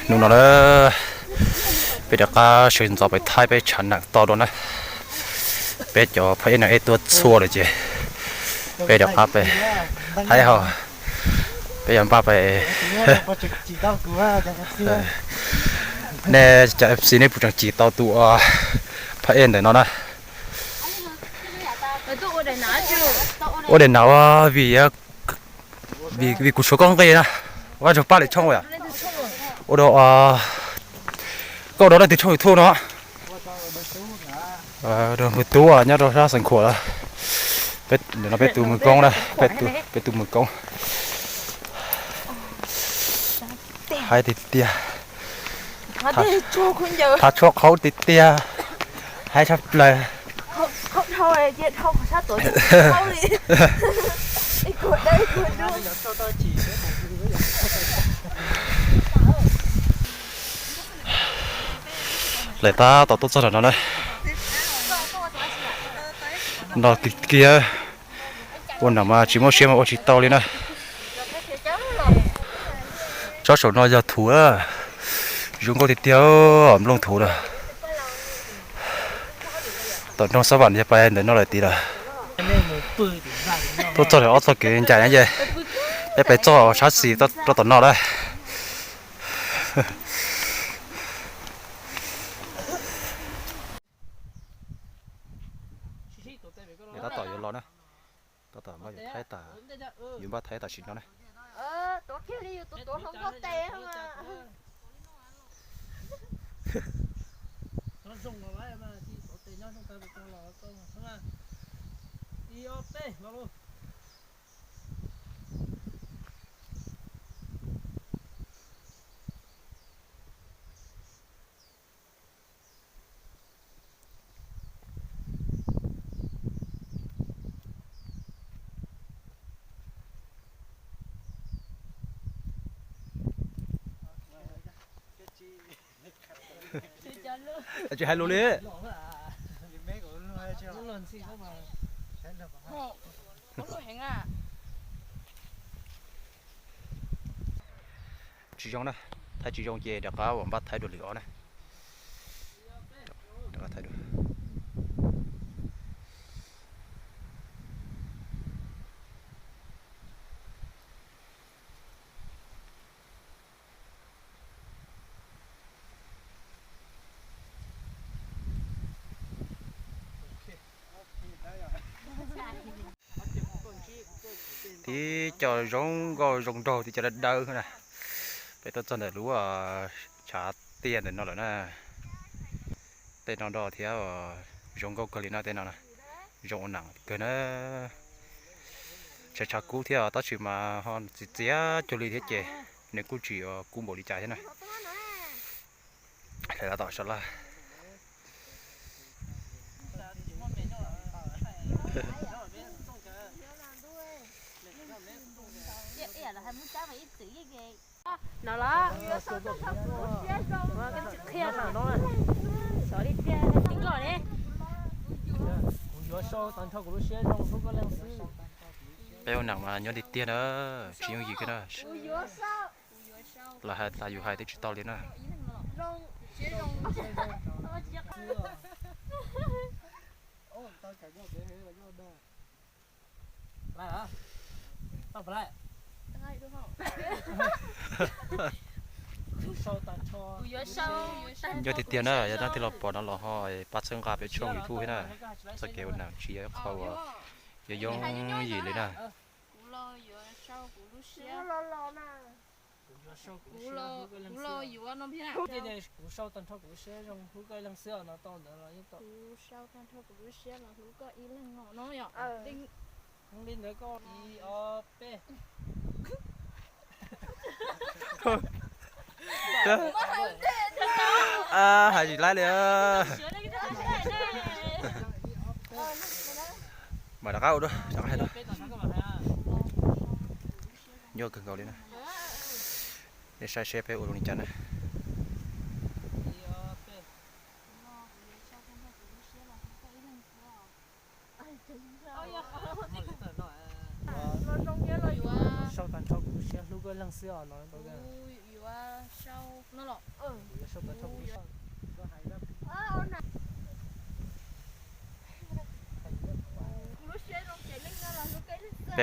Hnub no na, peb rov qab sawv ntxov pem Thaib peb tshav nag to dua na. Peb cov phab ej no ej tuaj txhua lawm ces peb rov qab pem Thaib ho. Peb yuav npaj pem. Nej cov F C nej puas tseem cim tau tus phab ej ntawm no na? Ua daim nav vim, vim kuv tshuav koj nqi na. Vaj tsog paj li tshooj yom. Ua rau, koj ua rau leej twg tshooj YouTube no? Mus tub nyob rau sab Xeev Khuam lawm. Peb tus Mus Koob na, peb tus Mus Koob. Haib tiag tiag. Thaj tshuab qhaub tiag tiag. Haib tshaj plaws. Lawv tab tom tuaj txog ntawm no na. No kiag kiag. Ua nam mas tsis muaj siab mas ua tsis tau li na. Tsob saum no yog thuv, zoo nkauj tiag tiag, nplooj thuv na. Tom nroog Xab Vam yog pais ntawm no lawm tid lawm. Tuaj txog lawm ob txoj kev ncaim na ces peb pais txoj sab xis rau tom no na. Tab tom yuav los na. Tab tom npaj yuav Thaib tas, yuav npaj Thaib tam sim no na. Tsis hais lus li. Tsis zoo na, Thaib tsis zoo ces rov qab uas npaj Thaib dua lwm os na. Tib co zoo nkauj zoo nraug tib co dawb dawb na. Peb tuaj txog ntawm lub tshav tiaj ntawm no lawm na. Tej no nroj thiab zoo nkauj kawg li no, tej no zoo ua nam kawg na. Tshav tshav kub thiab tab sis mas ho txias txias cuag li thiab ces nws kuj tsis kub npaum li cas thiab na. Hlais tab tom sab laj. Kuv yuav sau tag nrho kuv lub siab zoo hlub koj leej xwb. Peb ua nam mas nyob tiag tiag na, tsis yooj yim kiag na. Lawv hais tas yus hais twb tsis tau li na. Nyob tiag tiag na, yog leej twg los pom no los ho pab txhawb nqa peb tshooj YouTube thiab na. Txoj kev ua nam tsis yog ib qho uas yog yooj yim li na. Kuv los yuav no thiab. Kuv sau tag nrho kuv lub siab zoo hlub koj leej xwb os no tau ntawd los yeej tau. Kuv sau tag nrho kuv lub siab los hlub koj ib leeg no no yom. Li ntawd koj ib ob peb. Hais tsis laib li. Mas rov qab ua dua, rov qab hais dua. Nyuaj kawg nkaus li na. Nej saib seb peb ua zoo li cas na. Sau tag nrho kuv lub siab hlub koj leej xwb os no. Kuv yuav sau no los. Peb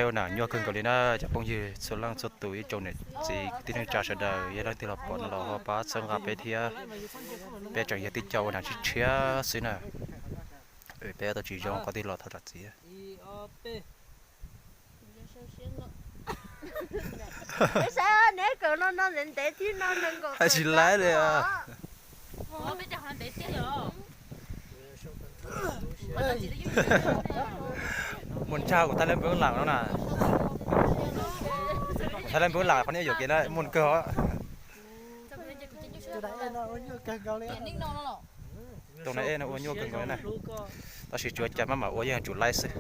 ua nam nyuaj kawg nkaus li na cov phooj ywg txhua leej txhua tus, ib tsoom niam txiv kwv tij neej tsa sawv daws, yog leej twg los pom no los ho pab txhawb nqa peb thiab. Peb tseem yog tib co ua nam tshiab tshiab xwb na. Peb tau tsis zoo qhov twg los thov zam txim. Hais tsis laib li. Muaj ntsaj kuv thaj leb npeb lam no na. Thaj leb npeb lam qhov nej yuam kev na muaj kawg os. Tus na ej no ua nyuaj kawg nkaus na. Tab sis tsuav cas maj mam ua yeej tsum laib xwb.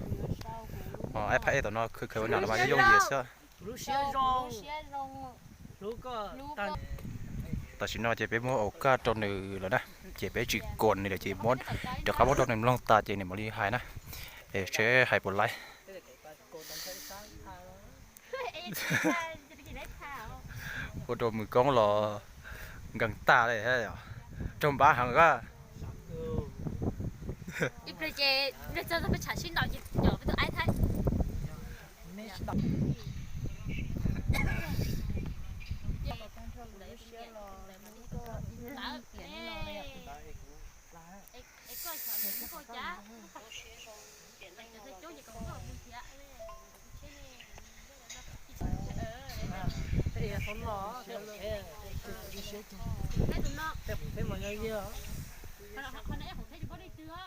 Ho ib phab ej tom no khwv khwv ua nam los mas yooj yooj yim xwb. Tam sim no ces peb muab aus kaj rau nws lawm na, ces peb tsis kuam nws lawm ces muab rov qab muab rau nws mloog tas ces nws mam li hais na. Es seb hais puas laib. Ua rau mws koob los nkees tag li, raug npab heev a.